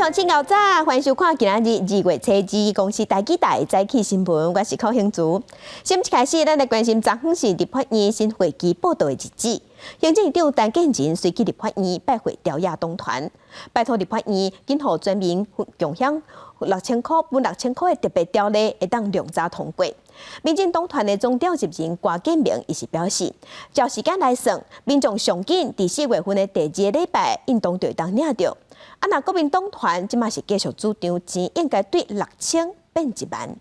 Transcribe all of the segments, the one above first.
鄉親𠢕早，歡迎收看今仔日2月初二公視台語台早起新聞，我是寇興竹。新聞一開始，咱來關心昨昏是立法院新會期報到的日子。行政院長陳建仁隨去立法院拜會朝野黨團，拜託立法院緊予全民共享六千箍分六千箍的特別條例會當量早通過。民進黨團的總召集人郭建明伊是表示，照時間來算，民眾上緊佇4月份的第二個禮拜，應當就會當領著。啊，若國民黨團這馬是繼續主張錢應該對6000變1萬。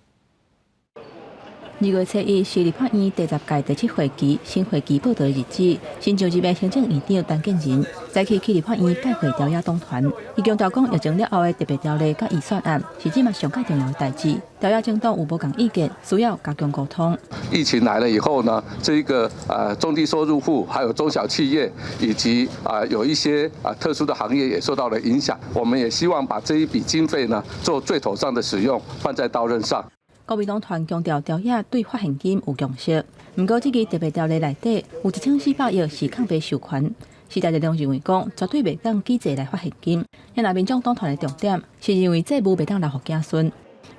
2月初一是立法院第10屆第七會期新會期報到的日子，新上任的行政院長陳建仁早起去立法院拜會朝野黨團，伊強調講疫情了後的特別條例佮預算案是這馬上蓋重要的代誌，朝野政黨有無仝意見，需要加強溝通。疫情來了以後呢，這一個中低收入戶，還有中小企業，以及有一些特殊的行業也受到了影響。我們也希望把這一筆經費呢，做最妥當的使用，放在刀刃上。國民黨團強調，朝野對發現金有共識，毋過這支特別條例內底有1400億是空白授權，時代力量認為講絕對袂當舉債來發現金。若民眾黨團的重點是認為債務袂當留予子孫。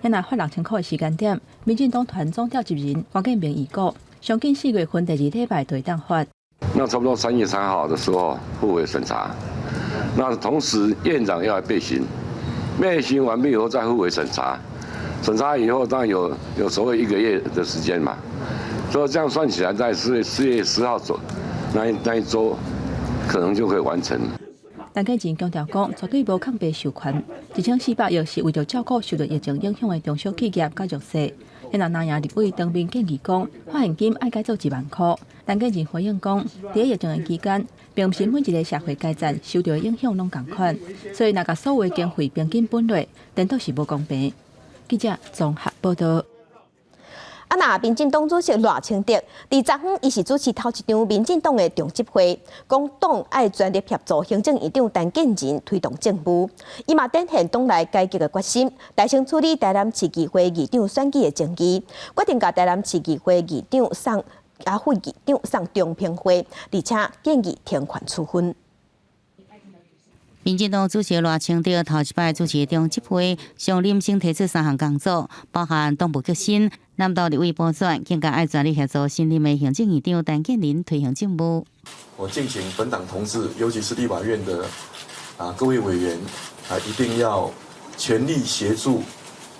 若發6000箍的時間點，民進黨團總召集人郭建明預估，上緊4月份第二禮拜就會當發。那差不多3月3號的時候付委審查，那同時院長要來備詢，備詢完畢以後再付委審查。審查以後，當然有所謂一個月的時間嘛，所以這樣算起來，在4月10號左那一週，可能就可以完成。陳建仁強調講，絕對無空白授權，1400億是為著照顧受著疫情影響的中小企業佮弱勢。若藍營立委當面建議講，發現金愛改做1萬箍。陳建仁回應講，佇疫情的期間，並毋是每一個社會階層受著的影響攏仝款，所以若共所有的經費平均分落，顛倒是無公平。記者綜合報道。啊，若民進黨主席賴清德佇昨昏，伊是主持頭一場民進黨的中執會，講黨愛全力協助行政院長陳建仁推動政務，伊嘛展現黨內改革的決心，大聲處理台南市議會議長選舉的爭議，決定共台南市議會議長送副議長送中評會，而且建議停權處分。民進黨主席賴清德頭一擺主持中執會，上任先提出三項工作，包含黨部革新、南投立委補選，更加愛全力協助新任的行政院長陳建仁推行政務。我敬請本黨同志，尤其是立法院的各位委員一定要全力協助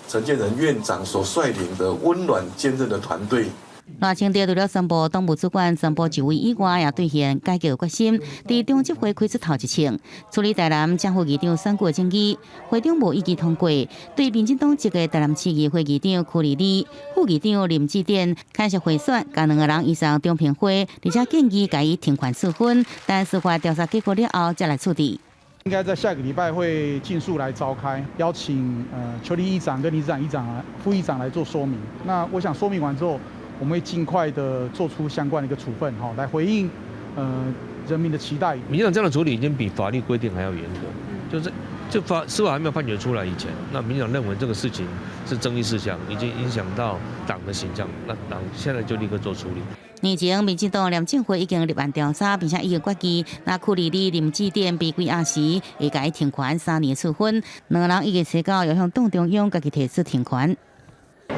陳建仁院長所率領的溫暖堅韌的團隊。賴清德除了宣布黨務主管全部就位以外，也兌現改革決心，佇中執會開出頭一槍，處理台南正副議長選舉的爭議，會長無異議通過，對民進黨籍的台南市議會議長柯立里、副議長林志典，牽涉賄選，共兩個人移送中評會，而且建議共伊停權處分，但司法調查結果了後才來處置。應該在下個禮拜會盡速來召開，邀請邱麗議長跟林志展議長、副議長來做說明。那我想說明完之後，我們會盡快的做出相關的一個處分，哈，來回應人民的期待。民進黨這樣的處理已經比法律規定還要嚴格，就是這法司法還沒有判決出來以前，那民進黨認為這個事情是爭議事項，已經影響到黨的形象，那黨現在就立刻做處理。年前，民進黨廉政會已經立案調查，並且已經決議，若柯立里、林志典被歸案時，會共伊停權3年處分。兩個人已經提交要向黨中央家己提出停權。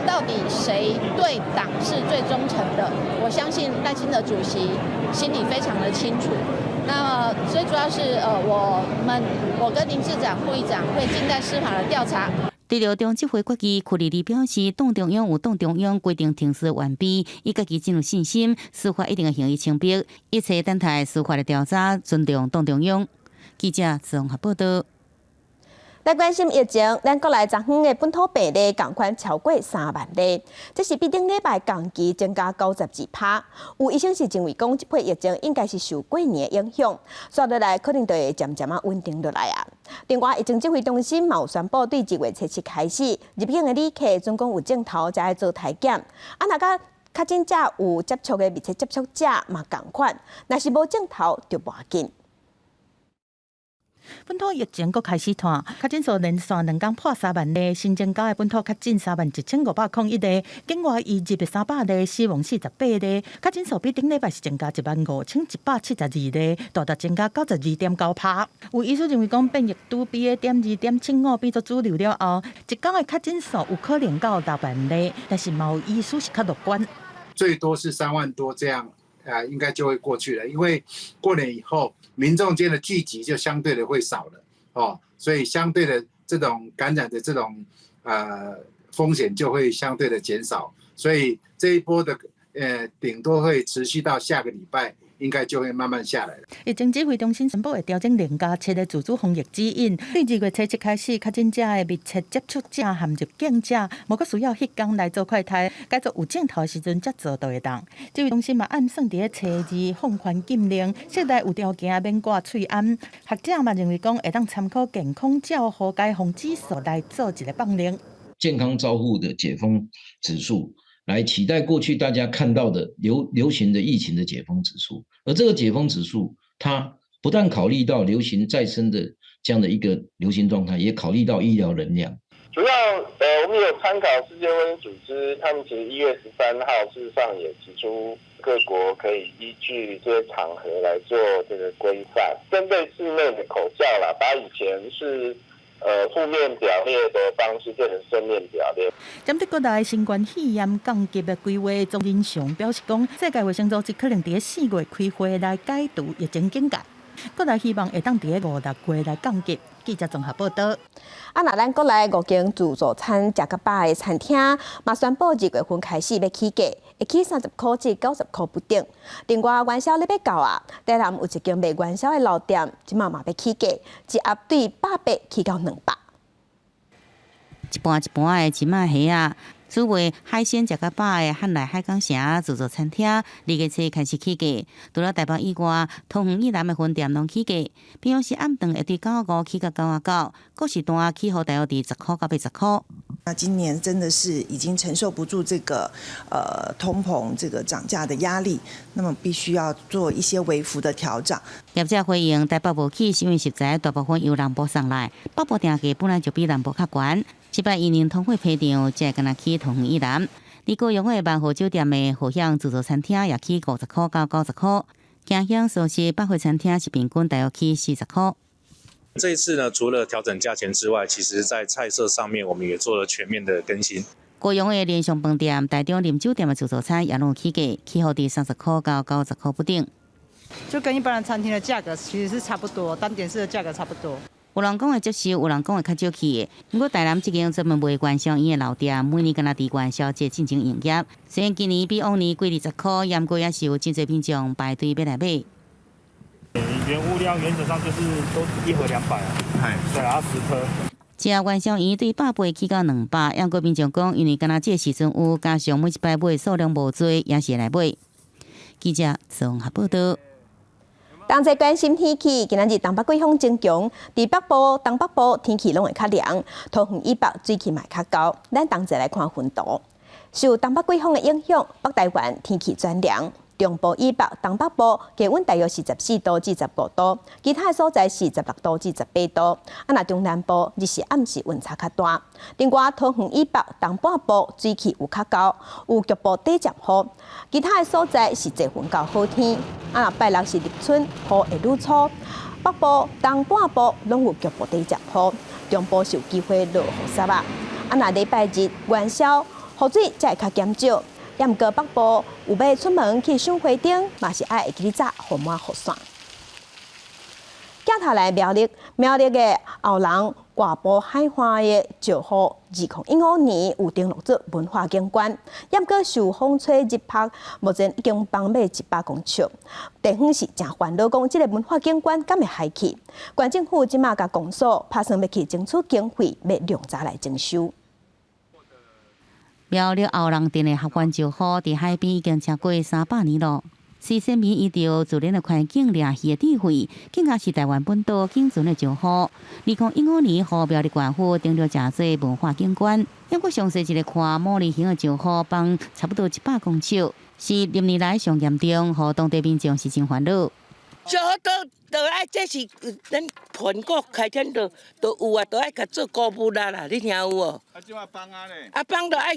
到底誰對黨是最忠誠的？我相信賴清德主席心裡非常的清楚。那最主要是我跟林志展副議長會靜待司法的調查。對著中執會決議，柯立里表示，黨中央有黨中央規定程序完備，伊家己真有信心，司法一定會還伊清白，一切等待司法的調查，尊重黨中央。記者綜合報道。來關心疫情，咱國內昨昏的本土病例仝款超過3萬例，這是比頂禮拜仝期增加92%。有醫生是認為講，這批疫情應該是受過年的影響，紲落來可能就會漸漸仔穩定落來啊。另外，疫情指揮中心嘛有宣布，對2月初7開始，入境的旅客準講有症頭才愛做篩檢，啊，若佮確診者有接觸的密切接觸者嘛仝款，若是無症頭就無要緊。本土疫情閣開始湠，確診數連續兩工破3萬例，新增加的本土確診31,501例，境外移入的300例，死亡48例，確診數比頂禮拜是增加15,172例，大大增加92.9%。有醫師認為講，變異株 BA.2.75變做主流了後，一工的確診數有可能到6萬例，但是嘛有醫師是較樂觀。最多是3萬多這樣，啊，應該就會過去了，因為過年以後，民眾間的聚集就相對的會少了，哦，所以相對的這種感染的這種風險就會相對的減少，所以這一波的頂多會持續到下個禮拜，應該就會慢慢下來。疫情指揮中心宣布會調整0加7的自主防疫指引，對2月初7開始，確診者的密切接觸者和入境者，無閣需要彼工來做快篩，改做有症頭的時陣才做就會當。指揮中心嘛暗算佇咧初二放寬禁令，室內有條件免掛喙罨。學者嘛認為講會當參考健康照護解封指數來做一個放令。健康照護的解封指數，來取代過去大家看到的流行的疫情的解封指數，而這個解封指數，它不但考慮到流行再生的這樣的一個流行狀態，也考慮到醫療能量。主要，我們有參考世界衛生組織，他們其實1月13號事實上也提出各國可以依據這些場合來做這個規範，針對室內的口罩啦，把以前是負面表列的方式變成正面表列。針對國內新冠肺炎降級的規劃，莊人祥表示講，世界衛生組織可能佇4月開會來解除疫情警戒，國內希望會當佇五六月來降級。記者綜合報道。啊，若咱國內五間自助餐食較飽的餐廳，嘛宣布2月份開始欲起價，會起30箍至90箍不等。另外元宵咧欲到啊，台南有一間賣元宵的老店，這馬嘛欲起價，一盒對180起到200。一盤一盤的芝麻蝦仔，主賣海鮮食較飽的漢來海港城自助餐廳，2月初開始起價。除了台北以外，桃園以南的分店攏起價。平常時暗頓會對95起到99，各時段起予大約佇10箍到80箍。那今年真的是已經承受不住這個通膨這個漲價的壓力，那麼必須要做一些微幅的調整。業者回應台北無起，是因為食材大部分由南部送來，北部定價本來就比南部較懸。這擺因應通貨膨脹，才會干焦起桃園以南。佇高雄的萬豪酒店的荷香自助餐廳也起50箍到90箍，嘉興素食百貨餐廳是平均大約起40箍。這一次呢，除了調整價錢之外，其實在菜色上面，我們也做了全面的更新。高雄的連上飯店、台中林酒店的自助餐也攏起價，起予佇30箍到90箍不等。就跟一般的餐廳的價格其實是差不多，單點式的價格差不多。有人講會接受，有人講會較少去。不過台南這間專門賣元宵圓的老店，每年敢若佇元宵節進前營業。雖然今年比往年貴20箍，不過也是有真濟民眾排隊欲來買。原物料原則上就是都一盒200啊，對啊，10顆。這元宵圓對180起到200，不過民眾講，因為敢若這個時陣有，加上每一擺買數量無濟，也是會來買。記者綜合報道。同齊關心天氣，今仔日東北季風增強，佇北部、東北部天氣攏會較涼，桃園以北水氣嘛會較厚。咱同齊來看雲圖，受東北季風的影響，北台灣天氣轉涼，中部以北、東北部低溫大約是14度至15度，其他的所在是16度至18度。啊，若中南部日時暗時溫差較大。另外，桃園以北、東半部水氣有較厚，有局部短暫雨，其他的所在是濟雲到好天。啊，若拜六是立春，雨會愈粗。北部、東半部攏有局部短暫雨，中部是有機會落雨雪仔。啊，若禮拜日元宵，雨水才會較減少。也毋過北部有欲出門去賞花燈，嘛是愛會記得早予滿雨傘。鏡頭來苗栗，苗栗的後龍外埔海岸的石滬，2015年有登錄做文化景觀，也毋過受風吹日曝，目前已經崩欲100公尺。地方是誠煩惱，講這个文化景觀敢會害去？縣政府這馬共公所拍算欲去爭取經費，欲量查來整修。苗栗後龍鎮的合歡石滬佇海邊已經超過300年囉。是先民依著自然的環境掠魚的智慧，更加是台灣本島僅存的石滬。2015年，予苗栗縣府登錄成做文化景觀。不過詳細一个看，牡蠣形的石滬崩差不多100公尺，是歷年來上嚴重，予當地民眾是真煩惱。少都都愛這是咱盤古開天就都有啊，都愛共做古物啦啦，你聽有無？啊，這擺放啊咧。啊，放都愛，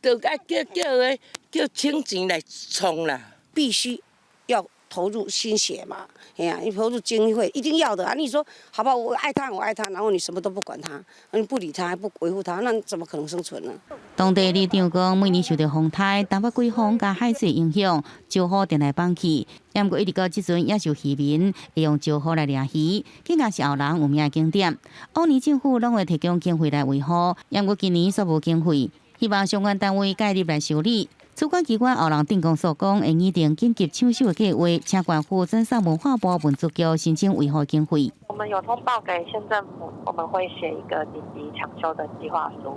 都愛叫叫个叫請錢來創啦。必須要投入心血嘛，哎呀，你投入經費一定要的啊！你說好不好？我愛他，我愛他，然後你什麼都不管他，你不理他，不維護他，那怎麼可能生存呢？當地里長講，每年受著風颱、東北季風佮海水影響，石虎定來放棄。毋過一直到這陣，也是有漁民會用石虎來掠魚，更加是後人有名的景點。往年政府攏會提供經費來維護，毋過今年煞無經費，希望相關單位介入來修理。主管機關後人鎮公所講，會擬定緊急搶修的計劃，請縣府轉送文化部文資局申請維護經費。我們有通報給縣政府，我們會寫一個緊急搶修的計劃書，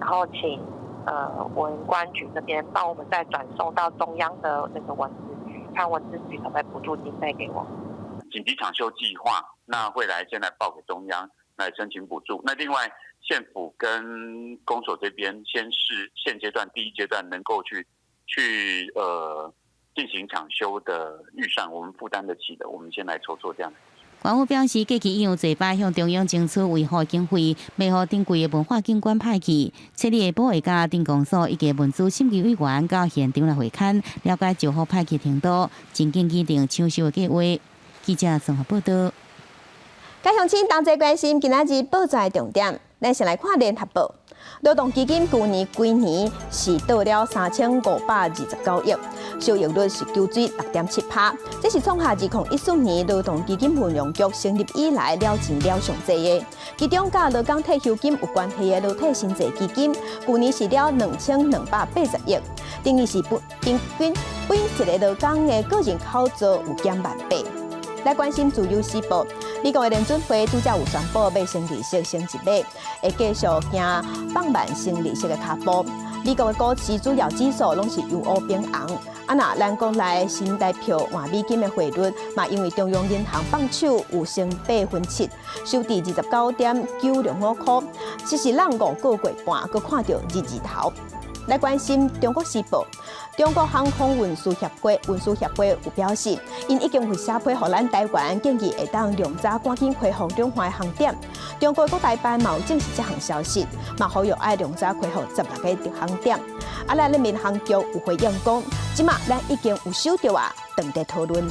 然後請文管局這邊幫我們再轉送到中央的那個文資局，看文資局可不可以補助經費給我。緊急搶修計劃，那會來先來報給中央來申請補助。那另外縣府跟公所這邊先是現階段第一階段能夠去進行搶修的預算，我們負擔得起的，我們先來籌措這樣。縣府表示，過去已有濟擺向中央爭取維護經費，袂予珍貴的文化景觀歹去。七日下晡會佮鎮公所以及文資審議委員到現場來會勘，了解石虎歹去程度，緊緊擬定搶修的計劃。記者綜合報道。各鄉親同齊關心今仔日報紙的重點，咱先來看聯合報。勞動基金舊年規年是倒了3529億，收益率是求水6.7%，這是創下2014年勞動基金運用局成立以來了錢了上濟的。其中，佮勞工退休金有關係的勞退新濟基金，舊年是了2280億，等於是平均每一个勞工的個人扣除有減萬八。來關心自由時報，美國的聯準會拄才有宣布欲升利息升一碼，會繼續行放慢升利息的跤步。美國的股市主要指數攏是由烏變紅。啊，若咱國內新台票換美金的匯率，嘛因為中央銀行放手有升8分7，收佇29.965箍，這是咱5個月半，閣看著二字頭。來關心中國時報，中國航空運輸協會有表示，𪜶已經會寫批予咱台灣，建議會當量早趕緊恢復兩岸航點。中國國台辦嘛有證實這項消息，嘛呼籲愛量早恢復16個航點。啊，咱民航局有回應講，這馬咱已經有收著啊，等待討論。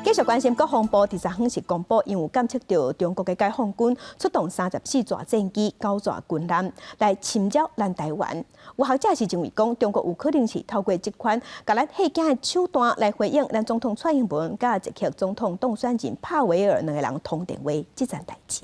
繼續關心國防部，佇昨昏是公布，𪜶有監測著中國的解放軍出動34架戰機、九架軍艦來侵擾咱台灣。有學者是認為講，中國有可能是透過這款共咱嚇驚的手段來回應咱總統蔡英文佮捷克總統當選人帕維爾兩个人通電話這件代誌。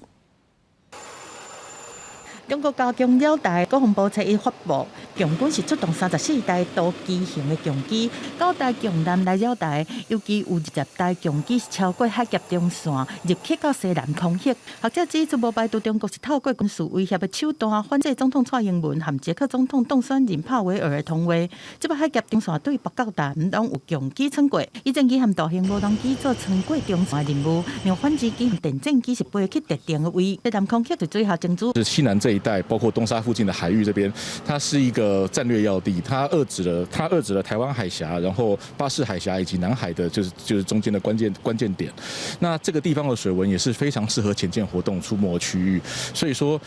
中國加強擾台，國防部初一發布，共軍是出動34台多機型的共機，九台共艦來擾台，尤其有20台共機是超過海峽中線入去到西南空域。學者指出，無排除中國是透過軍事威脅的手段，反制總統蔡英文和捷克總統當選人帕維爾的通話。這擺海峽中線對北到南攏有共機穿過，伊戰機和大型無人機做穿過中線的任務，讓反擊機和電戰機是飛去特定的位，西南空域就最後清楚。是西南這一帶，包括東沙附近的海域這邊，它是一個戰略要地，它遏止了台灣海峽，然後巴士海峽以及南海的，就是中間的關鍵點。那這個地方的水文也是非常適合潛艦活動出沒區域，所以說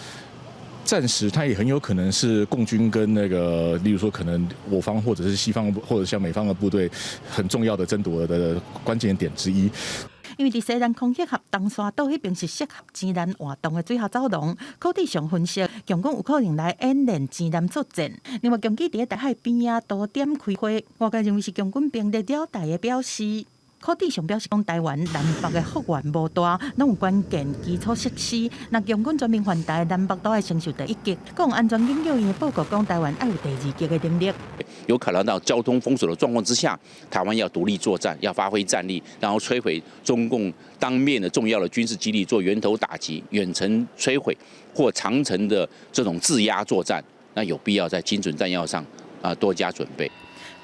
暫時它也很有可能是共軍跟那個，例如說可能我方或者是西方或者像美方的部隊很重要的爭奪的關鍵點之一。因為佇西南空域和東沙島彼邊是適合潛艦活動的水下走廊，科技上分析，共軍有可能來演練潛艦作戰。另外，共機佇台海邊仔多點開火，外界認為是共軍兵力擾台的表示。科技上表示講，台灣南北的幅員無大，攏有關鍵基礎設施。若共軍全面犯台，南北都會承受第一擊。國防安全研究院的報告講，台灣愛有第二擊的能力。有可能到交通封鎖的狀況之下，台灣要獨立作戰，要發揮戰力，然後摧毀中共當面的重要的軍事基地，做源頭打擊、遠程摧毀或長程的這種制壓作戰，那有必要在精準彈藥上啊多加準備。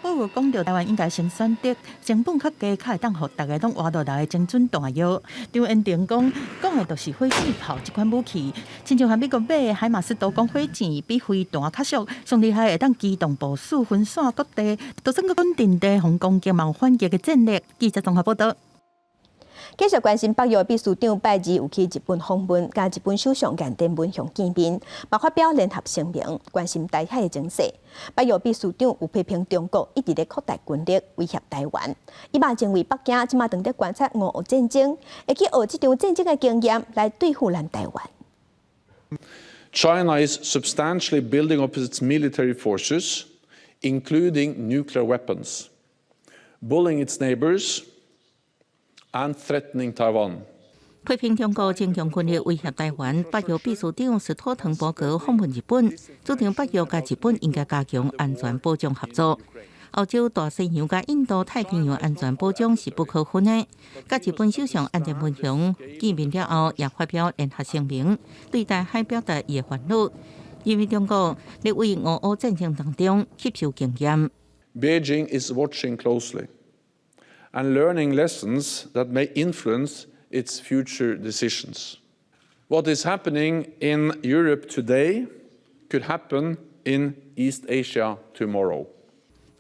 不過講著台灣應該先選擇成本較低、較會當予逐家攏活落來的精準彈藥。張延廷講，講的就是火箭炮這款武器，親像和美國買的海馬斯多管火箭比飛彈較俗，上厲害會當機動部署分散各地，就算閣穩定地防攻擊，嘛有反擊的戰力。記者綜合報導。繼續關心北約秘書長拜二有去日本訪問，佮日本首相岸田文雄見面，嘛發表聯合聲明，關心台海的情勢。北約秘書長有批評中國一直咧擴大軍力，威脅台灣。伊嘛認為北京這馬當咧觀察俄烏戰爭，會去學這場戰爭的經驗來對付咱台灣。 China is substantially building up its military forces, including nuclear weapons, bullying its neighbors and threatening Taiwan. 批評中國增強軍力威脅台灣，北約秘書長斯托滕伯格訪問日本，主張北約佮日本應該加強安全保障合作。歐洲大西洋佮印度太平洋安全保障是不可分的。佮日本首相岸田文雄見面了後，也發表聯合聲明，對台海表達伊的煩惱，認為中國咧為俄烏戰爭當中吸收經驗。 Beijing is watching closely and learning lessons that may influence its future decisions. What is happening in Europe today could happen in East Asia tomorrow.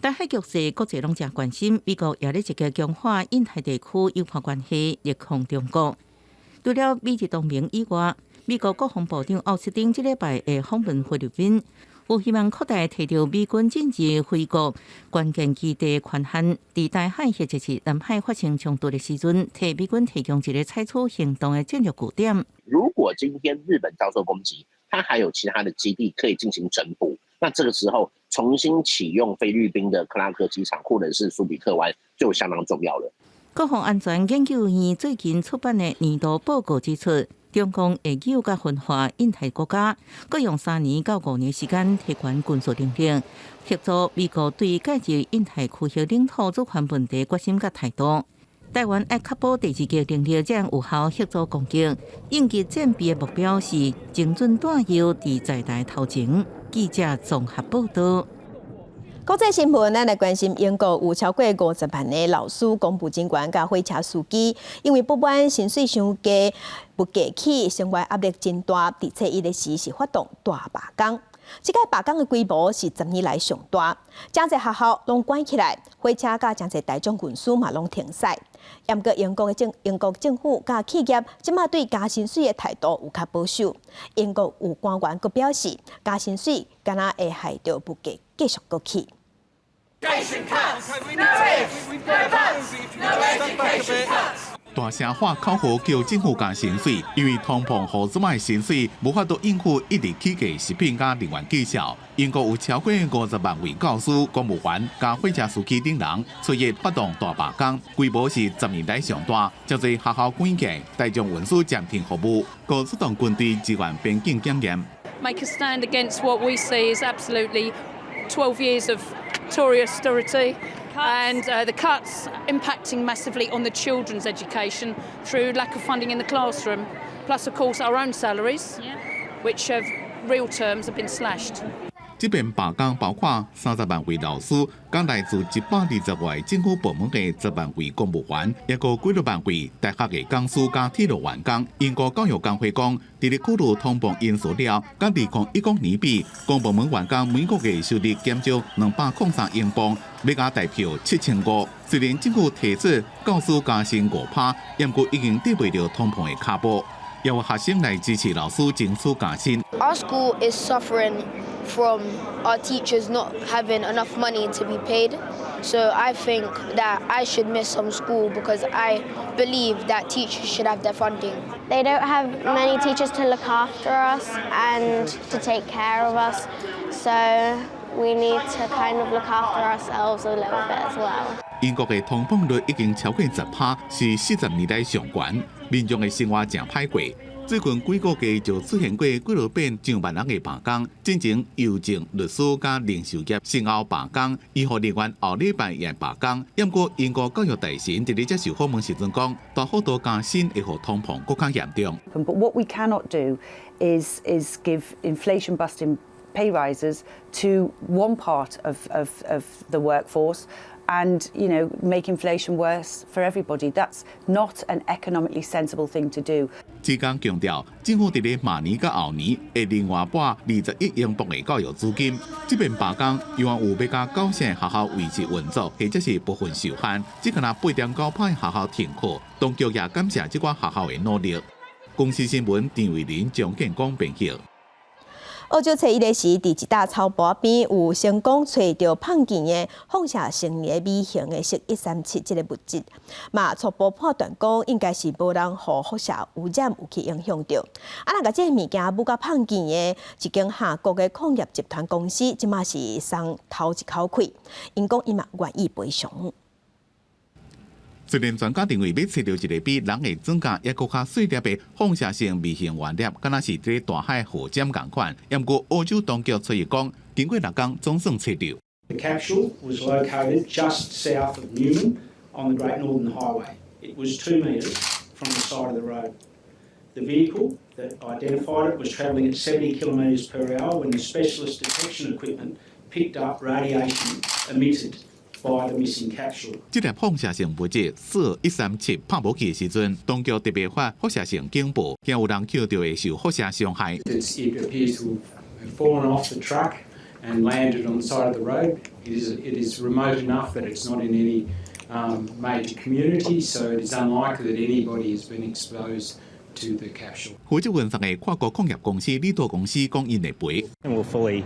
台海局勢國際攏誠關心，美國也咧積極強化印太地區友伴關係，力抗中國。除了美日同盟以外，美國國防部長奧斯汀這禮拜會訪問菲律賓，有希望擴大提著美軍進入菲國關鍵基地權限，佇台海或者是南海發生衝突的時陣，替美軍提供一個採取行動的戰略據點。如果今天日本遭受攻擊，它還有其他的基地可以進行整補，那這個時候重新啟用菲律賓的克拉克機場或者是蘇比克灣就相當重要了。國防安全研究院最近出版的年度報告指出，中共會誘佮分化印太國家，閣用3年到5年時間提懸軍事能力，協助美國對介入印太區域領土主權問題決心佮態度。台灣愛確保第二擊能力，才有效協助攻擊。應急戰備的目標是精準彈藥佇在台頭前。記者綜合報導。國際新聞，咱來關心英國有超過50萬个老師、公務人員佮火車司機，因為不滿薪水傷低、物價起，生活壓力真大，佇初一的時是發動大罷工。這個罷工的規模是10年來上大，誠濟學校攏關起來，火車佮誠濟大眾運輸嘛攏停駛。毋過英國政府佮企業這馬對加薪水的態度有較保守。英國有官員閣表示，加薪水敢若會害著物價繼續閣起。 Inflation cuts, no tariffs, no education cuts. 大聲喊口號叫政府加薪水，因為通膨予這擺薪水無法度應付一直起價食品佮能源價數。英國有超過50萬位教師、公務員佮火車司機等人初一發動大罷工，規模是10年來上大，誠濟學校關起，大眾運輸暫停服務，閣出動軍隊支援邊境檢驗。 Make a stand against what we see is absolutely 12 years of Tory austerity and the cuts impacting massively on the children's education through lack of funding in the classroom, plus, of course, our own salaries, which have real terms have been slashed. 這遍罷工包括30萬位老師，佮來自120個政府部門的10萬位公務員，抑閣幾若萬位大學的講師佮鐵路員工。英國教育工會講，佇咧考慮通膨因素了，佮2019年比，公部門員工每個月收入減少203英鎊，欲加台票7500。雖然政府提出教師加薪5趴，毋過已經追袂著通膨的跤步。也有學生來支持老師爭取加薪。 Our school is suffering from our teachers not having enough money to be paid. So I think that I should miss some school because I believe that teachers should have their funding. They don't have many teachers to look after us and to take care of us. So we need to kind of look after ourselves a little bit as well. 英國的通膨率已經超過10趴，是40年來上懸，民眾的生活誠歹過。最近幾個月就出現過幾落遍上萬人的罷工，進前郵政、律師佮零售業先後罷工，醫護人員後禮拜也罷工。毋過英國教育大臣佇咧接受訪問時陣講，大幅度加薪會予通膨閣較嚴重。 But what we cannot do is give inflation busting Pay rises to one part of the workforce and make inflation worse for everybody. That's not an economically sensible thing to do. 志剛強調，政府佇咧明年佮後年會另外撥21億英鎊的教育資金。這遍罷工猶原有欲共九成學校維持運作，或者是部分受限，只干焦8.9%學校停課。當局也感謝這寡學校的努力。公視新聞陳慧琳、張建光編譯。澳洲初一的時，佇一搭草坡邊有成功揣著麭去的放射性的微型的銫137這个物質，嘛初步判斷講應該是無人予輻射污染有去影響著。啊，若共這个物件舞甲麭去的一間韓國的礦業集團公司，這馬是鬆頭一口氣，𪜶講伊嘛願意賠償。雖然專家認為欲揣著一个比人的指甲猶閣較細粒的放射性微型原粒，敢若是佇咧大海火箭仝款。毋過澳洲當局出講，經過六工總算揣著。 The capsule was located just south of Newman on the Great Northern Highway. It was 2 metres from the side of the road. The vehicle that identified it was travelling at 70 kilometres per hour when the specialist detection equipment picked up radiation emitted by the missing capsule. 這粒放射性物質銫137拍無去的時陣，當局特別發輻射性警報，驚有人抾著會受輻射傷害。 It appears to have fallen off the truck and landed on the side of the road. It is remote enough that it's not in any major community, so it is unlikely that anybody has been exposed to the capsule. 負責運送的跨國礦業公司李多公司講，𪜶會賠。 And we'll fully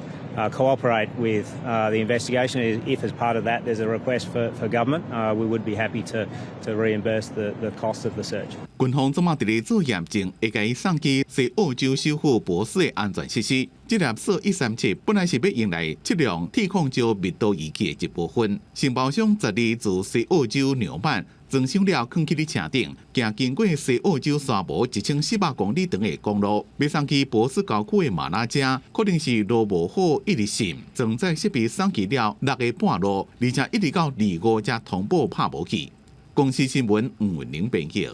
cooperate with the investigation. If, as part of that, there's a request for government, we would be happy to reimburse the cost of the search. 軍方這馬佇咧做驗證，會共伊送去西澳洲首府珀斯的安全設施。這粒銫137本來是欲用來測量鐵礦石密度儀器的一部分。承包商12自西澳洲紐曼裝箱了，囥去咧車頂，行經過西澳洲沙漠1400公里長的公路，欲送去珀斯郊區的馬拉加，可能是路無好，一直滲，裝載設備送去了六个半路，而且一直到25才通報拍無去。公視新聞吳文玲編譯。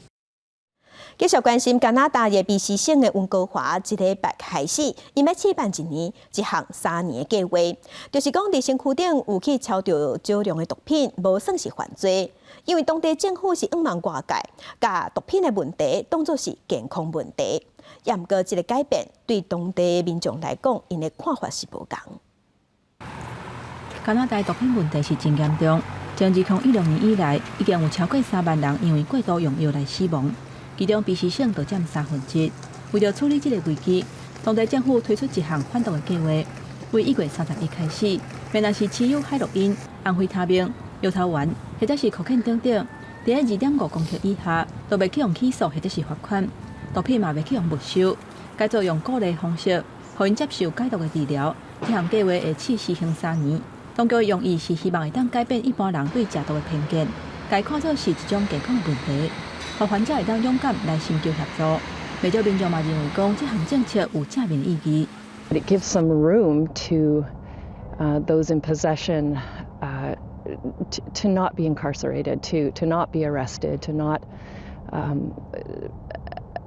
繼續關心加拿大的卑詩省的溫哥華，這禮拜開始，𪜶欲試辦一年一項3年的計劃，就是講佇身軀頂有去抄著少量的毒品，無算是犯罪，因為當地政府是向望外界，共毒品的問題當作是健康問題。也毋過這个改變對當地民眾來講，𪜶的看法是無仝。加拿大毒品問題是真嚴重，從2016年以來，已經有超過3萬人因為過度用藥來死亡。其中，卑詩省就佔1/3。為著處理這个危機，當地政府推出一項反毒的計劃，為1月31開始，無論是持有海洛因、安非他命、搖頭丸，或者是可可等等，佇2.5公克以下，都袂去予起訴或者是罰款。毒品嘛袂去予沒收，改做用鼓勵方式，予𪜶接受解毒的治療。這項計劃會試實行3年。當局用意是希望會當改變一般人對食毒的偏見，共伊看做是一種健康的問題，予患者會當勇敢來尋求協助。袂少民眾嘛認為講，這項政策有正面意義。 It gives some room to those in possession to not be incarcerated, to not be arrested, to not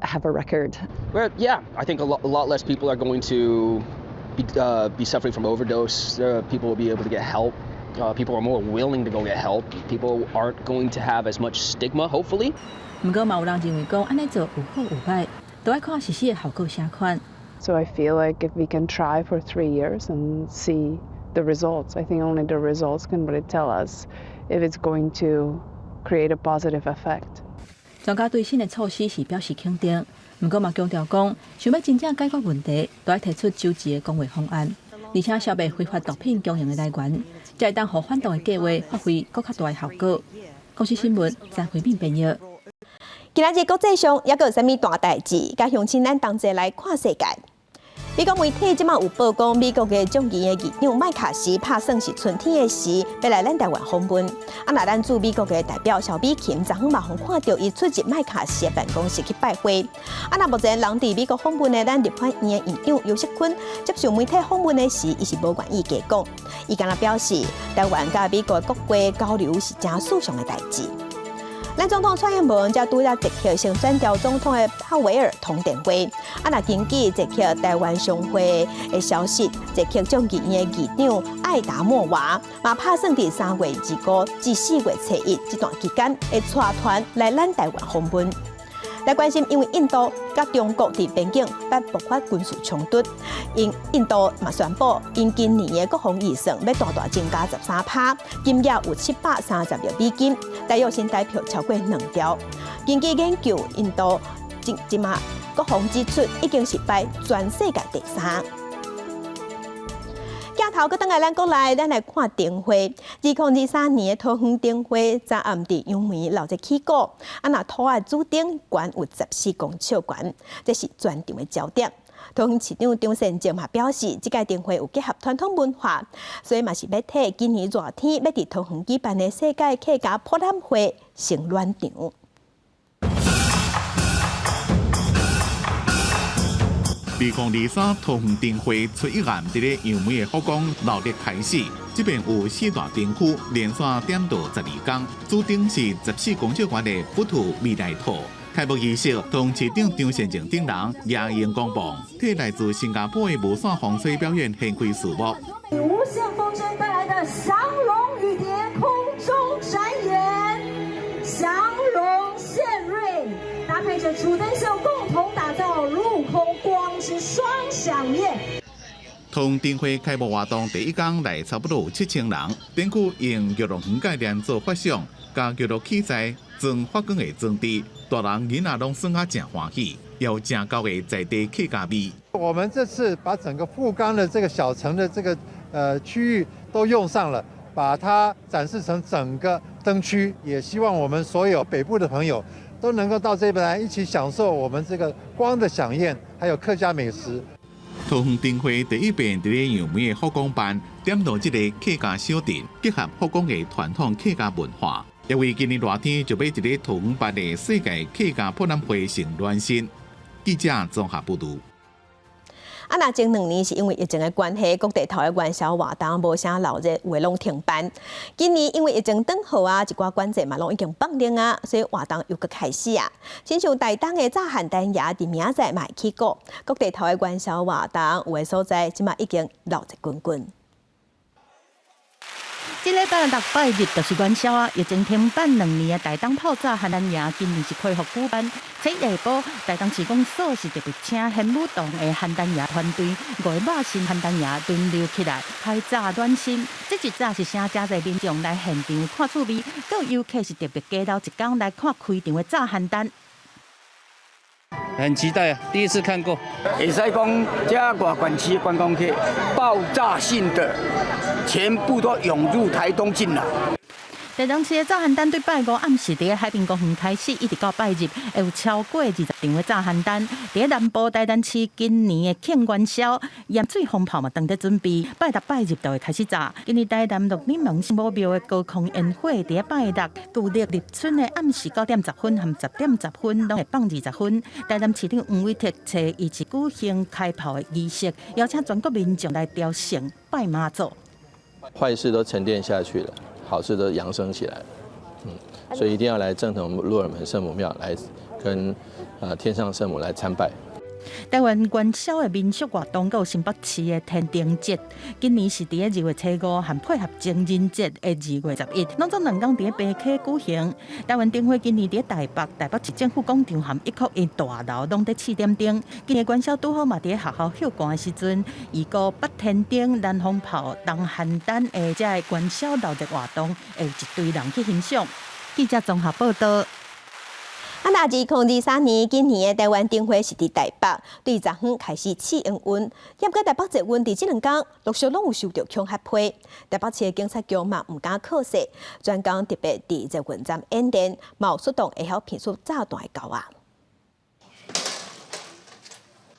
have a record. Well, yeah, I think a lot less people are going to be suffering from overdose. People will be able to get help. People are more willing to go get help. People aren't going to have as much stigma, hopefully. 毋過嘛有人認為講，按呢做有好有歹，都愛看實施的效果啥款。 So I feel like if we can try for 3 years and see the results, I think only the results can really tell us if it's going to create a positive effect. 專家對新的措施是表示肯定，毋過嘛強調講，想欲真正解決問題，都愛提出周詳的公衛方案，而且消滅非法毒品供應的來源，才會當予反毒的計劃發揮閣較大的效果。公視新聞張惠敏編譯。今仔日國際上猶閣有啥物大代誌？佮鄉親咱同齊來看世界。美國媒體這馬有報講，美國的眾議院議長麥卡錫拍算是春天的時，欲來咱台灣訪問。啊，若咱駐美國的代表蕭美琴，昨昏嘛予看著伊出入麥卡錫的辦公室去拜會。啊，若目前人佇美國訪問的咱立法院的院長游錫堃接受媒體訪問的時，伊是無願意加講。伊干焦表示，台灣佮美國國會交流是誠順暢的代誌。咱總統蔡英文才拄才捷克新選調總統的帕維爾通電話。啊，若根據捷克台灣商會的消息，捷克眾議院的議長艾達莫娃嘛拍算佇3月25至4月初1這段期間，會帶團來咱台灣訪問。來關心，因為印度佮中國佇邊境捌爆發軍事衝突，𪜶印度嘛宣布，𪜶今年的國防預算欲大大增加13%，金額有730億美金，大約新台票超過2兆。根據研究，印度這這馬國防支出已經是排全世界第三。鏡頭閣轉來咱國內，咱來看燈會。2023年的桃園燈會，昨暗佇楊梅鬧熱起鼓。啊，若塗仔主燈懸有14公尺懸，這是全場的焦點。桃園市長張善政嘛表示，這屆燈會有結合傳統文化，所以嘛是欲替今年熱天欲佇桃園舉辦的世界客家博覽會先暖場。2023桃園燈會初一暗佇咧楊梅的福岡鬧熱開始，這邊有四大燈區，連續點到12工，主燈是14公尺懸的佛兔未來兔。開幕儀式，桃園市長張善政等人舉螢光棒，替來自新加坡的無線風吹表演掀開序幕。無線風箏帶來的降龍與蝶空中展演，降龍獻瑞，搭配着主燈秀，共同打造陸空光之雙饗宴。桃園燈會開幕活動第一工來差不多有7000人，燈區用玉龍園概念做發想，佮娛樂器材裝發光的裝置，大人囡仔攏耍甲誠歡喜，也有誠厚的在地客家味。我們這次把整個富岡的這個小城的這個區域都用上了，把它展示成整個燈區，也希望我們所有北部的朋友都能夠到這邊來一起享受我們這個光的饗宴，還有客家美食。桃園燈會第一遍佇咧楊梅的福岡辦，點到這个客家小鎮，結合福岡的傳統客家文化，也為今年熱天就欲佇咧桃園辦的世界客家博覽會先暖身。記者綜合報導。啊，若前2年是因為疫情的關係，各地頭的元宵活動無啥鬧熱，有的攏停辦。今年因為疫情轉好啊，一寡管制嘛攏已經放寬啊，所以活動又閣開始啊。親像台東的炸菡萏夜，佇明仔載嘛會起鼓，各地頭的元宵活動有的所在，這馬已經鬧熱滾滾。這禮拜六拜日就是元宵啊！疫情停辦2年的台東透早菡萏夜，今年是恢復舉辦。這下晡，台東市公所是特別請玄武洞的菡萏夜團隊，五个肉身菡萏夜輪流起來開炸暖身。這一早是啥誠濟民眾來現場看趣味，閣有遊客是特別加留一工來看開場的炸菡萏。很期待啊，第一次看過。會使講，這外縣市觀光客爆炸性的全部都湧入台東進來。台東市的炸菡萏對拜五暗時佇海濱公園開始，一直到拜日，會有超過20場的炸菡萏。佇南部台南市今年的慶元宵，鹽水蜂炮嘛，當咧準備，拜六拜日就會開始炸。今年台南鹿耳門聖母廟的高空煙火，佇拜六舊曆立春的暗時9點10分和10點10分，攏會放20分。台南市長黃偉哲初一是舉行開炮的儀式，邀請全國民眾來朝聖拜媽祖。壞事都沉澱下去了。好事都揚升起來，所以一定要來正統鹿耳門聖母廟來跟天上聖母來參拜。台灣元宵的民俗活動，閣有新北市的天燈節，今年是佇咧2月初5，和配合情人節的2月11，攏總2工佇咧平溪舉行。台灣燈會今年佇咧台北、台北市政府廣場和101大樓攏佇試點燈。今年元宵拄好嘛佇咧學校歇寒的時陣，預估北天燈、南風炮、東菡萏的這个元宵鬧熱活動，會有一堆人去欣賞。記者綜合報導。啊，若2023年今年的台灣燈會是佇台北，對昨昏開始試營運。毋過台北捷運佇這兩工陸續攏有收著恐嚇批，台北市的警察局嘛毋敢靠勢，專工特別佇捷運站演練，嘛有出動會曉騙出炸彈的狗仔。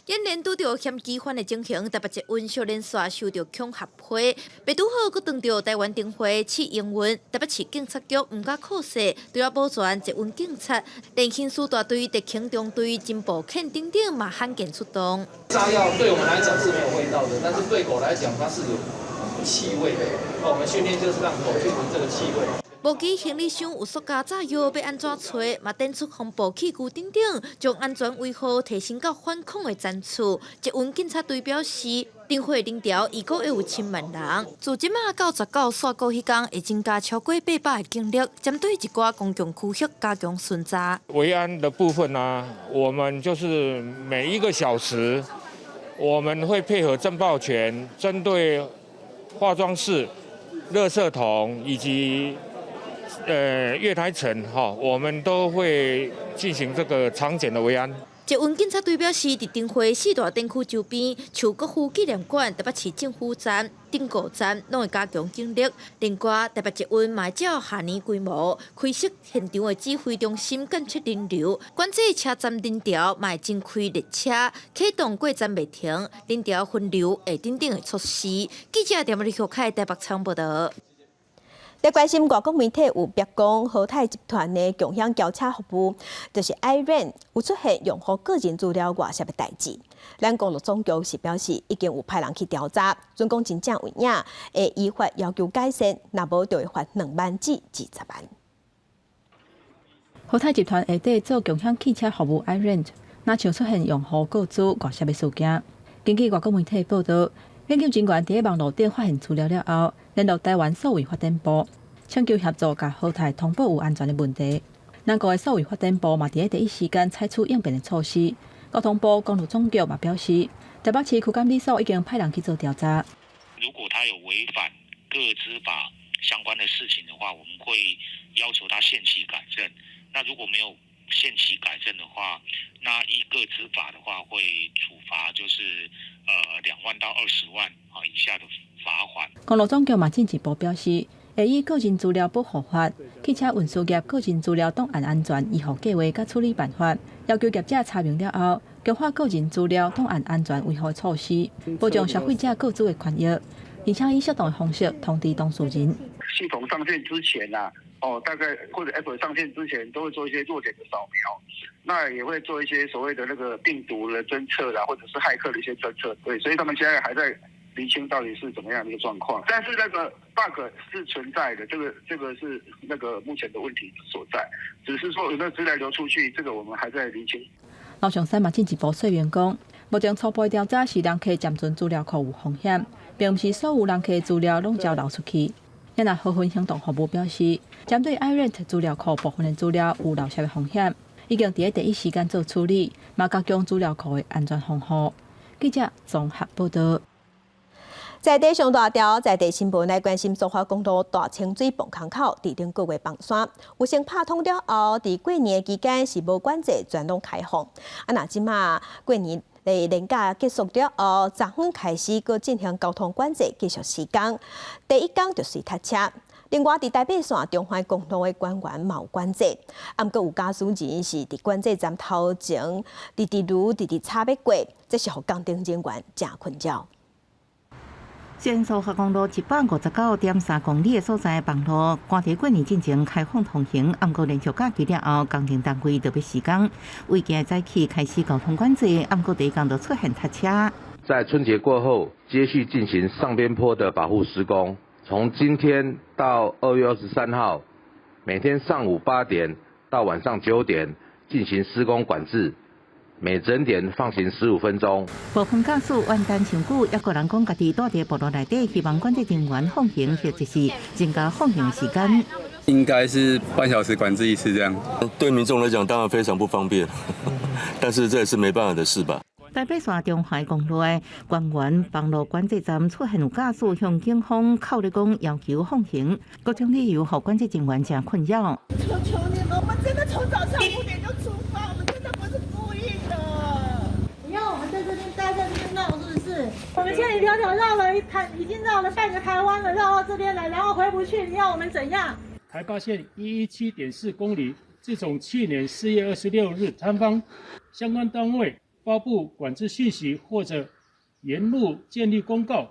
演練拄著嫌疑犯的情形，台北捷運小連續收著恐嚇批，袂拄好閣撞著台灣燈會試營運，台北市警察局毋敢靠勢，除了保全捷運警察，連刑事大隊、特勤中隊、偵捕犬等等嘛罕見出動。炸藥對我們來講是沒有味道的，但是對狗來講它是有氣味的。我們訓練就是讓狗去聞這個氣味。無記行李箱有塑膠炸藥，欲按怎揣，嘛展出防爆器具等等，將安全維護提升到反恐的層次。捷運警察隊表示，燈會人潮預估會有千萬人，自這馬到19煞鼓彼工會增加超過800个警力，針對一寡公共區域加強巡查。維安的部分呢，我們就是每一個小時，我們會配合偵報權，針對化妝室、垃圾桶以及月台層，哈，我們都會進行這個場檢的維安。捷運警察隊表示，佇燈會四大燈區周邊，像國父紀念館、台北市政府站、頂鼓站，攏會加強警力。另外，台北捷運嘛會照下年規模開設現場的指揮中心，監測人流，管制車站人潮，嘛會增開列車，啟動過站袂停、人潮分流等等的措施。記者田麗學凱台北採訪報導。咧關心外國媒體有曝光，和泰集團的共享轎車服務，就是 iRent 有出現用戶個人資料外洩的代誌。咱公路總局是表示，已經有派人去調查，準講真正有影，會依法要求改善，若無就會罰2萬至20萬。和泰集團下底做共享汽車服務 iRent，若像出現用戶個資外洩的事件。根據外國媒體報導，研究人員佇網路頂發現資料了後，聯絡台灣數位發展部，請求協助共和泰通報有安全的問題。咱國的數位發展部嘛，佇咧第一時間採取應變的措施。交通部公路總局嘛表示，台北市區監理所已經派人去做調查。如果他有違反個資法相關的事情的話，我們會要求他限期改正。那如果沒有限期改正的話，那依個資法的話會處罰，就是2萬到20萬啊以下的罰款。公路總局嘛進一步表示，會依個人資料保護法、汽車運輸業個人資料檔案安全維護計劃佮處理辦法，要求業者查明了後，強化個人資料檔案安全維護措施，保障消費者個資的權益，而且以適當的方式通知當事人。系統上線之前啊，哦，大概或者 App 上線之前，都會做一些弱點的掃描，那也會做一些所謂的那個病毒的偵測啦，或者是駭客的一些偵測。對，所以他們現在還在釐清到底是怎麼樣的一個狀況。但是那個 bug 是存在的，這個是那個目前的問題所在，只是說有沒有資料流出去，這個我們還在釐清。劉松山嘛進一步說明講，目前初步調查是人客暫存資料庫有風險，並毋是所有人客資料攏交流出去。咱若和分行動服務表示，針對 iRent 資料庫部分的資料有漏洩的風險，已經佇咧第一時間做處理，嘛加強資料庫的安全防護。記者綜合報導。在地上大條，在地新聞來關心蘇花公路大清水磅空口，佇頂個月崩山，有先拍通了後，佇過年期間是無管制，全攏開放。啊，若這馬過年的連假結束了後，昨昏開始閣進行交通管制，繼續施工。第一工就是塞車。另外，佇台北線中環公路的關員嘛有管制，啊，毋過有駕駛人是佇管制站頭前，直直攄，直直插欲過，這是予工程人員誠困擾。前蘇花公路159.3公里的所在崩路，趕佇過年進前開放通行，毋過連續假期了後，工程單位就欲施工，為今日早起開始交通管制，毋過第一工就出現塞車。在春節過後，接續進行上邊坡的保護施工，從今天到2月23號，每天上午8點到晚上9點進行施工管制。每整點放行15分鐘。部分駕駛怨等傷久，猶閣人講家己蹛佇暴路內底，希望管制人員放行，或者是增加放行時間。應該是半小時管制一次這樣。對民眾來講，當然非常不方便，但是這也是沒辦法的事吧。台北線中環公路的關員崩路管制站出現有駕駛向警方哭咧講要求放行，各種理由予管制人員誠困擾。求求你們，我們真的從早上5點就出發，我們真的不是故意的。你要我們在這邊待在這邊鬧，是不是？我們千里迢迢繞了一台，已經繞了半個台灣了，繞到這邊來，然後回不去，你要我們怎樣？台八線117.4公里，自從去年4月26日坍方，相關單位發布管制訊息或者沿路建立公告，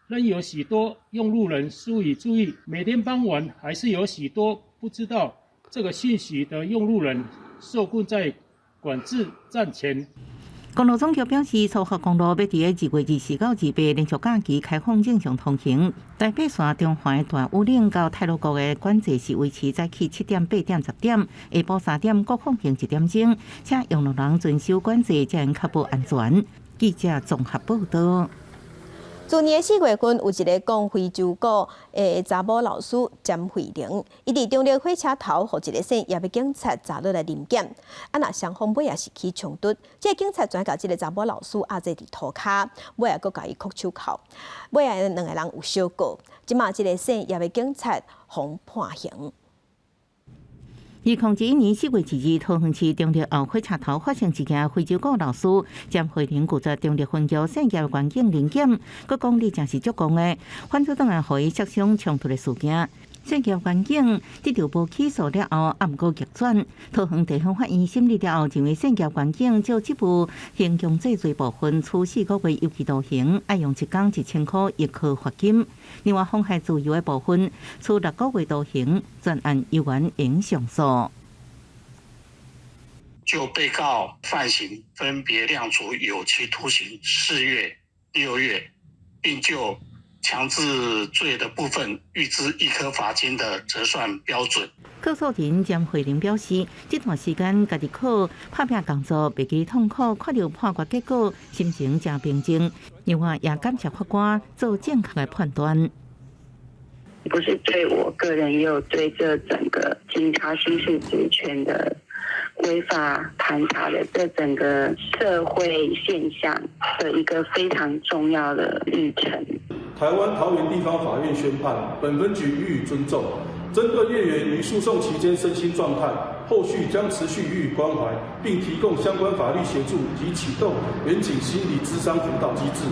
仍有許多用路人疏於注意。每天傍晚還是有許多不知道這個訊息的用路人受困在管制站前。公路總局表示，蘇花公路欲佇2月24到28連續假期開放正常通行。台北線中環大武嶺到太魯閣的管制是維持早起7點、8點、10點，下晡3點閣放行一點鐘，請用路人遵守管制，才能確保安全。記者綜合報導。去年4月份，有一个講非洲鼓的查某老師詹慧玲，伊佇中壢火車頭，予一个姓葉的警察砸落來臨檢，啊若雙方尾也是起衝突，這个警察轉共這个查某老師壓制佇塗跤，尾仔閣共伊釦手銬，尾仔兩个人有相告，這馬這个姓葉的警察予判刑。2021年4月2日，桃園市中壢後火車頭發生一件非洲鼓老師詹慧玲拒絕中壢分局姓葉員警臨檢，閣講你真是足戇的，反轉轉來予伊摔傷衝突的事件。姓葉員警得著無起訴了後，也毋過逆轉。桃園地方法院審理了後，認為姓葉員警照職務行強制罪部分，處4個月有期徒刑，愛用一工1000箍易科罰金。另外，妨害自由的部分，處6個月徒刑，全案猶原應上訴。就被告犯行分別量處有期徒刑4月、6月，並就強制罪的部分預支易科罰金的折算標準。告訴人詹慧玲表示，這段時間家己靠拍拚工作，袂記痛苦，看著判決結果，心情誠平靜。另外，也感謝法官做正確的判斷。不是對我個人，也有對這整個警察行使職權的違法盤查的這整個社會現象的一個非常重要的歷程。台灣桃園地方法院宣判，本分局予以尊重。針對葉員於訴訟期間身心狀態，後續將持續予以關懷，並提供相關法律協助及啟動員警心理諮商輔導機制。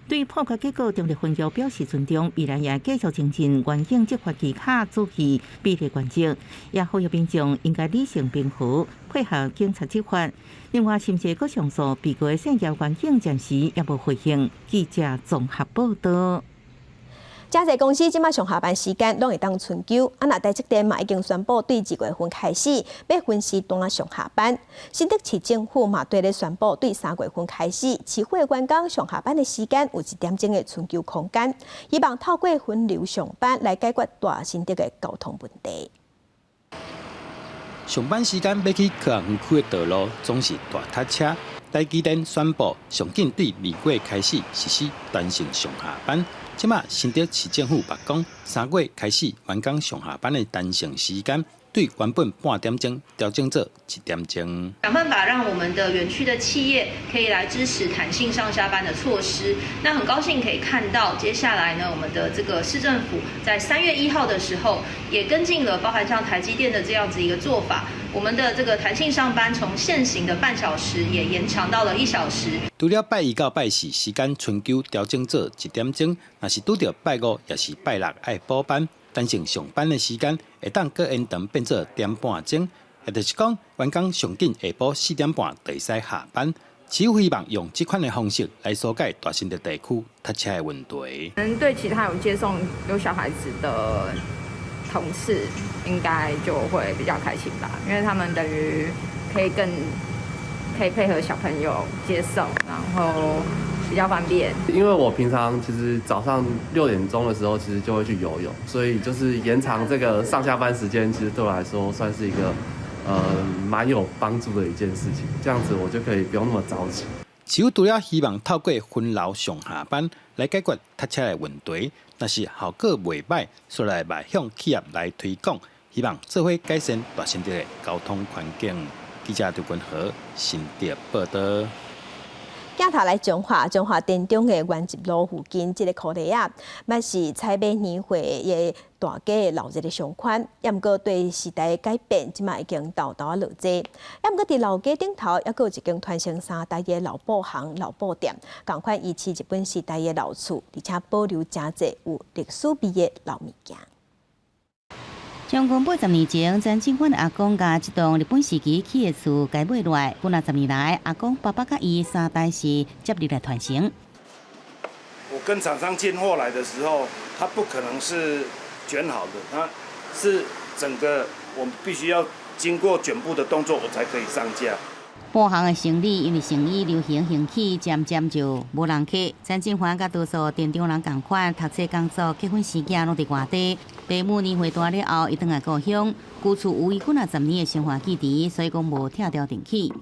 對判決結果，中壢分局表示尊重，未來也繼續精進員警執法技巧、注意比例原則，也呼籲民眾應該理性平和，配合警察執法。另外，甚至閣上訴被告的姓葉員警暫時也無回應。記者綜合報導。誠濟公司這馬上下班時間攏會當春休，啊若台積電嘛已經宣布對2月份開始欲分時段上下班。新竹市政府嘛綴咧宣布對3月份開始，市府的員工上下班的時間有一點鐘的春休空間，希望透過分流上班來解決大新竹的交通問題。上班時間欲去科學園區的道路總是大塞車。台積電宣布，上緊對2月開始實施彈性上下班。這馬新竹市政府嘛講，3月開始員工上下班的彈性時間，對原本半點鐘調整做一點鐘。想辦法讓我們的園區的企業可以來支持彈性上下班的措施。那很高興可以看到，接下來呢，我們的這個市政府在3月1號的時候，也跟進了，包含像台積電的這樣子一個做法。我們的這個彈性上班從現行的半小時也延長到了1小時。除了拜一到拜四時間春休調整做一點鐘，若是拄著拜五抑是拜六愛補班，彈性上班的時間會當閣延長變做點半鐘，也就是講，員工上緊下晡4點半就會使下班。市府希望用這款的方式來紓解大新竹地區塞車的問題。可能對其他有接送有小孩子的同事，應該就會比較開心吧，因為他們等於可以更可以配合小朋友接送，然後比較方便。因為我平常其實早上6點鐘的時候，其實就會去游泳，所以就是延長這個上下班時間，其實對我來說算是一個蠻有幫助的一件事情。這樣子我就可以不用那麼早起。市府除了希望透過分流上下班來解決塞車的問題，若是效果袂䆀，煞來嘛向企業來推廣，希望做伙改善大新竹的交通環境。記者劉君和新竹報導。鏡頭來彰化，彰化田中的原集路附近，這个箍犁仔，嘛是採買年貨的大街鬧熱的商圈，也毋過對時代的改變，這馬已經沓沓仔落濟。也毋過佇老街頂頭，猶閣有一間傳承三代的老布行、老布店，仝款維持日本時代的老厝，而且保留誠濟有歷史味的老物件。將近80年前，曾正歡的阿公共這棟日本時期起的厝共買落來，幾若十年來，阿公、爸爸佮伊三代是接力來傳承。我跟廠商進貨來的時候，它不可能是捲好的，它是整個我們必須要經過捲布的動作，我才可以上架。布行的生理因為生意流行興起，漸漸就無人客。陳進環佮多數店長人仝款，讀冊工作、結婚生囝攏佇外地。爸母年歲大了後，伊轉來故鄉，舊厝有伊幾若十年的生活記憶，所以講無拆掉重起。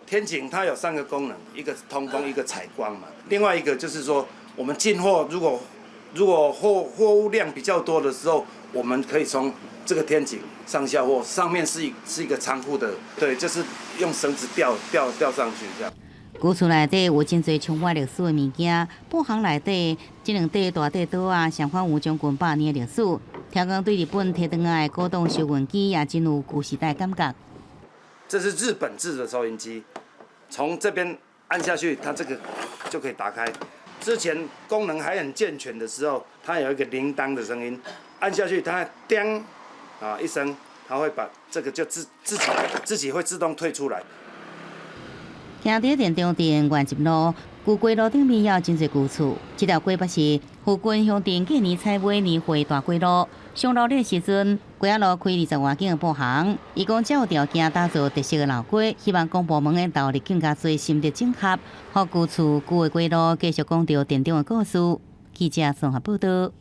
天井它有三個功能，一個通風，一個採光嘛。另外一個就是說，我們進貨如果貨物量比較多的時候，我們可以從這個天井上下貨，上面是一個倉庫的，對，就是用繩子吊上去這樣。舊厝內底有真濟充滿歷史的物件，布行內底這兩塊大塊桌仔，相反有將近100年的歷史。聽講對日本提轉來的古董收銀機也真有舊時代感覺。這是日本製的收銀機，從這邊按下去，它這個就可以打開。之前功能還很健全的時候，它有一個鈴鐺的聲音，按下去它叮啊一聲，它會把這個就自己會自動退出來。行佇店中店原集路，舊街路頂面也有真濟舊厝。這條街捌是附近鄉鎮過年採買年貨大街路。上鬧熱時陣，街仔路開20外間的布行。伊講才有條件打造特色的老街，希望公部門會投入更加濟心力整合，予舊厝舊的街路繼續講著店長的故事。記者綜合報導。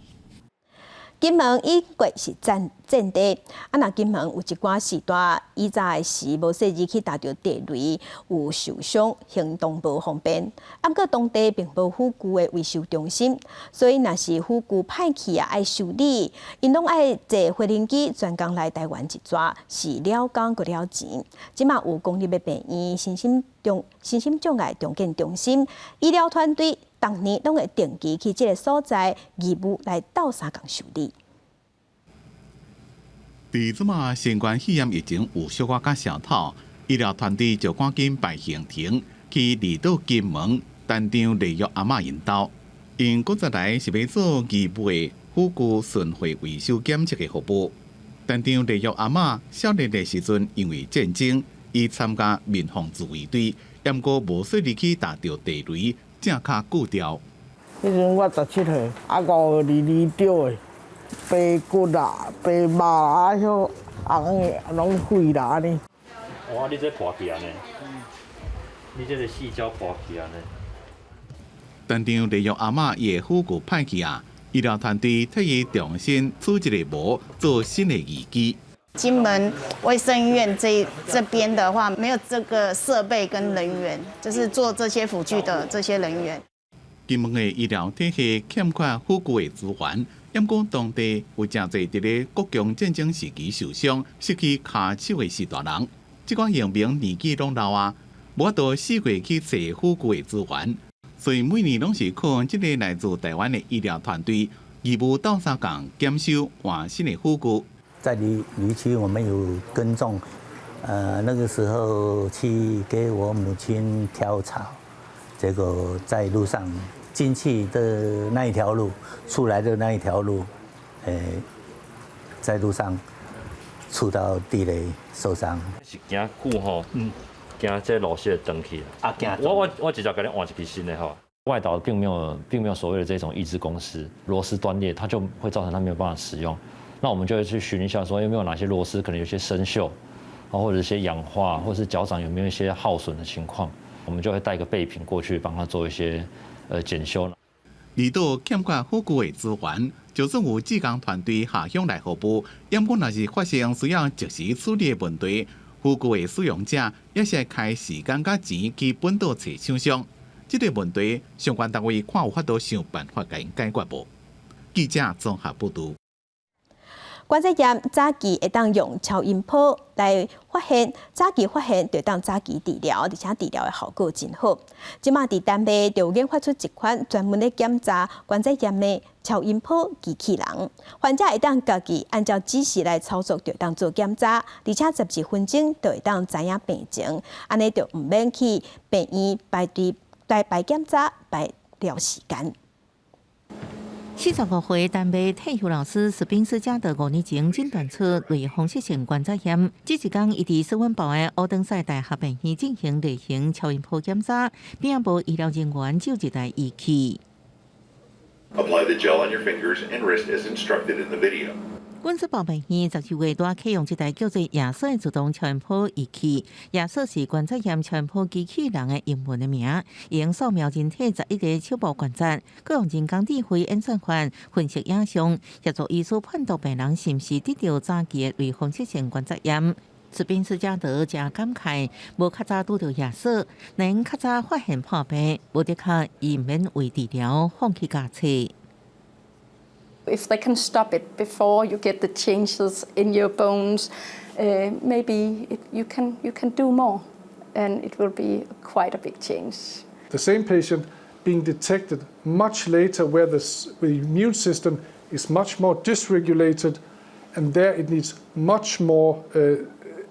金門以過是戰地，啊，若金門有一寡序大以早的時無細膩去踏著地雷，有受傷，行動無方便。啊，毋過當地並無輔具的維修中心，所以若是輔具歹去啊，愛修理，𪜶攏愛坐飛行機專工來台灣一逝，是了工閣了錢。這馬有公立的病院、身心障礙重建中心、醫療團隊，逐年攏會定期去這个所在義務來鬥相共修理。佇這馬新冠肺炎疫情有小可較消透，醫療團隊就趕緊排行程去離島金門擔當禮約阿嬤𪜶兜，𪜶過來來是欲做義務的輔具巡迴維修檢測的服務。擔當禮約阿嬤少年的時陣，因為戰爭，伊參加民防自衛隊，毋過無細膩去踏著地雷。正跤鋸掉。彼陣我17歲，啊5月22著的，白骨啦、白肉啊，遐紅的攏廢啦按呢。哇！你這破去按呢？你這个矽膠破去按呢？當場利用阿嬤伊的輔具歹去啊，醫療團隊替伊重新組一個模，做新的義肢。金門衛生院這邊的話，沒有這個設備跟人員，就是做這些輔具的這些人員。金門的醫療體系欠缺輔具的資源，毋過當地有誠濟佇咧國共戰爭時期受傷、失去跤手的序大人，這寡傭兵年紀攏老啊，無法度四處去揣輔具的資源，所以每年攏是靠這个來自台灣的醫療團隊義務鬥相共檢修換新的輔具。在離區，我們有耕種，那個時候去給我母親挑草，結果在路上進去的那一條路，出來的那一條路，在路上觸到地雷受傷。是驚久吼，驚這螺絲會斷去。啊，驚。我直接共你換一支新的吼。外島並沒有所謂的這種義肢公司，螺絲斷裂，它就會造成它沒有辦法使用。那我們就會去尋一下，說有沒有哪些螺絲可能有些生鏽，或者一些氧化，或者是腳掌有沒有一些耗損的情況，我們就會帶個備品過去幫他做一些檢修。離島欠缺輔具的資源，就算有志工團隊下鄉來服務，毋過若是發生需要即時處理的問題，輔具的使用者也是愛開時間佮錢去本島揣廠商。這个問題，相關單位看有法度想辦法共𪜶解決無？記者綜合報導。關節炎早期會當用超音波來發現，早期發現就當早期治療，而且治療的效果真好。這馬佇丹麥就研發出一款專門咧檢查關節炎的超音波機器人，患者會當家己按照指示來操作，就當做檢查，而且12分鐘就會當知影病情，按呢就毋免去病院排隊來排檢查排了時間。45歲丹麥退休老師史賓斯加德5年前診斷出類風濕性關節炎，這一工伊佇斯溫堡的奧登塞大學病院進行例行超音波檢查，邊仔無醫療人員，只有一台儀器。 Apply the gel on your fingers and wrist as instructed in the video. 阮這部病院12月拄啟用這台叫做耶索的自動超音波儀器。耶索是關節炎超音波機器人的英文的名，用掃描人體11個手部關節，閣用人工智慧演算法分析影像，協助醫師判斷病人是毋是得著早期的類風濕性關節炎。斯賓斯加德誠感慨，無較早拄著耶索，能較早發現破病，無的確伊毋免為治療放棄駕車。 If they can stop it before you get the changes in your bones, maybe you can do more, and it will be quite a big change. The same patient being detected much later, where the immune system is much more dysregulated, and there it needs much more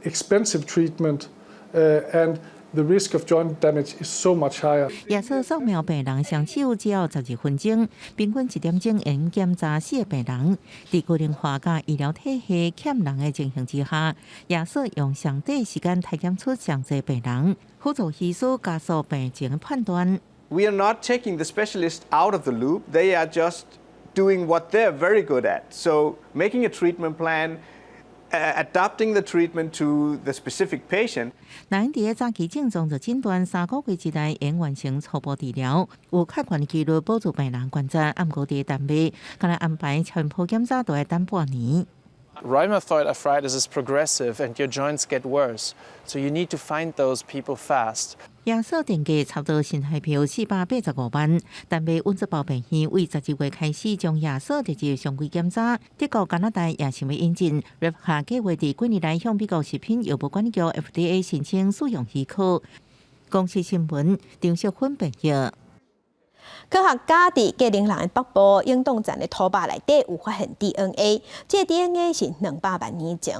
expensive treatment, and the risk of joint damage is so much higher. 耶索掃描病人雙手只要12分鐘，平均一點鐘會檢查四個病人。佇高齡化佮醫療體系欠人的情形之下，耶索用上短時間篩檢出上濟病人，輔助醫師加速病情判斷。 We are not taking the specialist out of the loop. They are just doing what they're very good at. So making a treatment plan, adapting the treatment to the specific patient. 若𪜶佇早期症狀就診斷，3個月之內會完成初步治療，有較懸的幾率保住病人關節。毋過佇丹麥，干焦安排超音波檢查都愛等半年。 Rheumatoid arthritis is progressive and your joints get worse, so you need to find those people fast. 耶索定價差不多新台幣485萬。丹麥溫茲堡病院為12月開始將耶索列入常規檢查。德國、加拿大也想欲引進，瑞卡計劃佇幾年內向美國食品藥物管理局 FDA 申請使用許可。公視新聞張淑芬編譯。科學家佇格陵蘭北部永凍層的土肉內底有發現 DNA，這個 DNA 是200萬年前。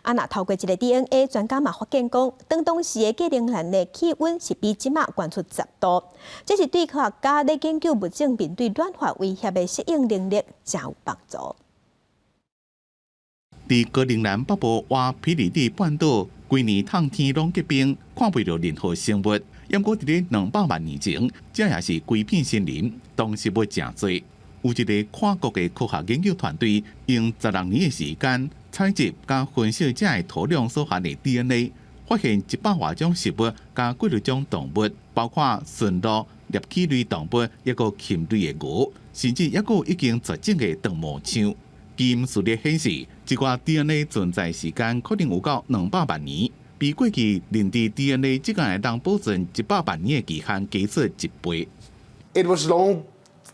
啊，若透過這個 DNA，專家嘛發現講，當時的格陵蘭的氣溫是比這馬懸出10度。這是對科學家咧研究物種面對暖化威脅的適應能力誠有幫助。佇格陵蘭北部瓦皮里蒂半島，規年冬天攏結冰，看袂著任何生物。毋過佇咧200萬年前，這也是規片森林，動植物誠濟。有一个跨國的科學研究團隊，用16年的時間採集佮分析這个土壤所含的 DNA，發現100外種植物佮幾若種動物，包括馴鹿、鬣齒類動物，抑閣禽類的魚，甚至抑閣已經絕種的長毛象。基因序列顯示，這寡 DNA 存在時間可能有夠200萬年。比過去認知 DNA 只會當保存100萬年的期限加出一倍。 It was long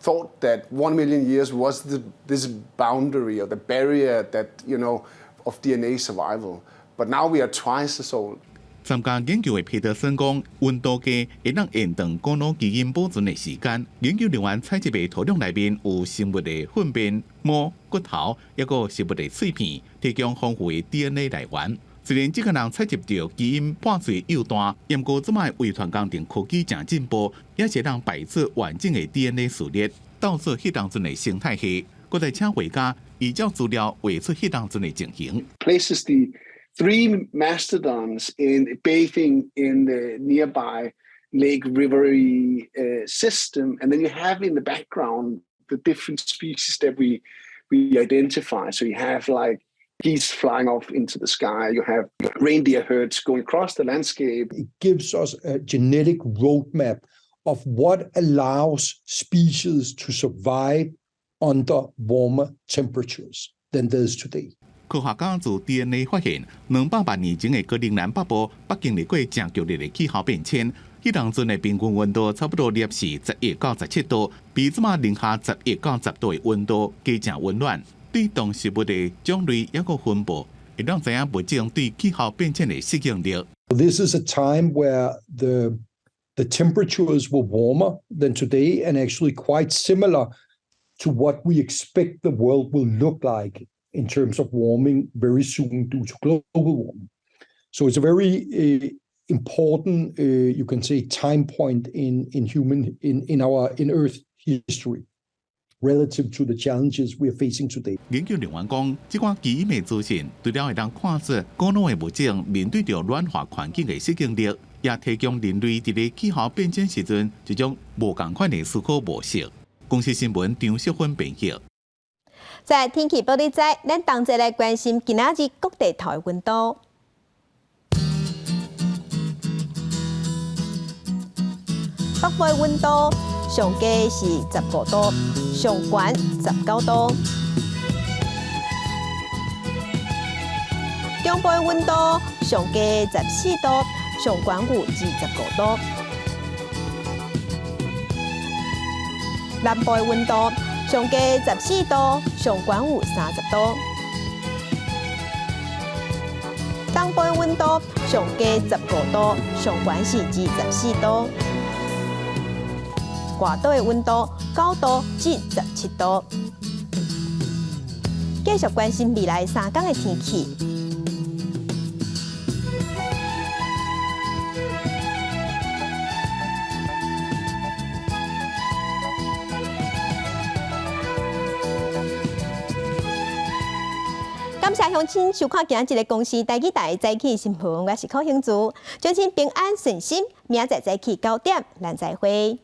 thought that 1 million years was this boundary or the barrier that of DNA survival, but now we are twice as old. 參加研究的彼得森講，溫度低會當延長古老基因保存的時間。研究人員採集的土壤內面有生物的糞便、毛、骨頭，抑閣食物的碎片，提供豐富的 DNA 來源。雖然這個人採集著基因破碎幼段，毋過這擺遺傳工程科技誠進步，也是會當排出完整的 DNA 序列，倒溯彼當陣的生態系。閣再請畫家依照資料畫出彼當陣的情形。 Places the three mastodons in bathing in the nearby lake rivery system, and then you have in the background the different species that we identify. So you have like geese flying off into the sky. You have reindeer herds going across the landscape. It gives us a genetic roadmap of what allows species to survive under warmer temperatures than there is today. 科學家自 DNA 發現，200萬年前的格陵蘭北部，捌經歷過誠劇烈的氣候變遷。彼當陣的平均溫度差不多攝氏11到17度，比這馬零下11到10度的溫度加誠溫暖。對動植物的種類抑閣分布，會當知影物種對氣候變遷的適應力。 This is a time where the temperatures were warmer than today and actually quite similar to what we expect the world will look like in terms of warming very soon due to global warming. So it's a very important, you can say, time point in human in in our in Earth history relative to the challenges we are facing today. 研究人員講，這款基因的資訊，除了會當看出古老的物種面對著暖化環境的適應力，也提供人類佇咧氣候變遷時陣一種無仝款的思考模式。公視新聞張淑芬編譯。在天氣報你知，咱同齊來關心今仔日各地頭的溫度。北部的溫度上低是15度，上懸19度。中部的溫度上低14度，上懸有25度。南部的溫度上低14度，上懸有30度。東部的溫度上低15度，上懸是24度。外島的溫度9度至17度。繼續關心未來3天的天氣。感謝鄉親收看今仔日的公視台語台早起新聞，我是柯興珠，祝親平安順心，明仔載早起9點，咱再會。